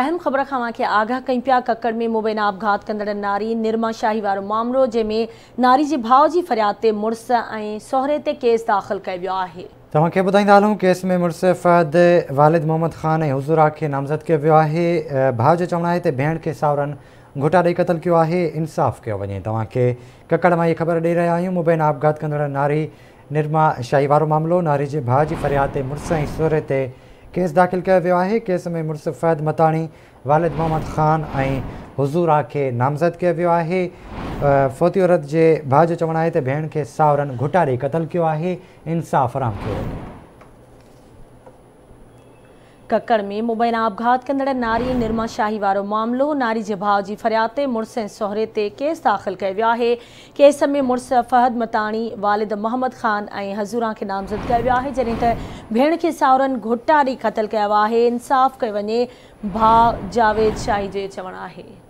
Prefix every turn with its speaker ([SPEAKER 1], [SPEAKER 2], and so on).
[SPEAKER 1] اهم خبر کان اوهان کي آگاهه ڪيون پيا. ڪڪڙ ۾ مبينا آپگهات ڪندڙ ناري نرما شاهي وارو معاملو، جنهن ۾ ناري جي ڀاء جي فرياد تي مڙس ۽ سهري تي ڪيس داخل ڪيو ويو آهي.
[SPEAKER 2] توهان کي ٻڌائيندا هلون ڪيس ۾ مڙس فهد، والد محمد خان ۽ حضورا کي نامزد ڪيو ويو آهي. ڀاء جو چوڻ آهي ته ڀيڻ کي ساهرن گهٽا ڏئي قتل ڪيو آهي، انصاف ڪيو وڃي. توهان کي ڪڪڙ مان هي خبر ڏئي رهيا آهيون، مبينا آپگهات ڪندڙ ناري نرما شاهي وارو معاملو، ناري جي ڀاء جي فرياد تي مڙس ۽ سهري تي ڪيس داخل ڪيو ويو آهي. ڪيس ۾ مڙس فهد متاڻي، والد محمد خان ۽ حضورا کي نامزد ڪيو ويو آهي. فوتي عورت جي ڀاء جو چوڻ آهي ته ڀيڻ کي ساهرن گهٽا ڏئي قتل ڪيو آهي، انصاف فراهم ڪيو وڃي.
[SPEAKER 1] ڪڪڙ ۾ مبينا آپگهات ڪندڙ ناري نرما شاهي وارو معاملو، ناري جي ڀاء جي فرياد تي مڙس ۽ سهري تي ڪيس داخل ڪيو ويو آهي. ڪيس ۾ مڙس فهد متاڻي، والد محمد خان ۽ حضوران کي نامزد ڪيو ويو آهي، جڏهن ته ڀيڻ کي ساهرن گهٽا ڏئي قتل ڪيو آهي، انصاف ڪيو وڃي، ڀاء جاويد شاهي جو چوڻ آهي.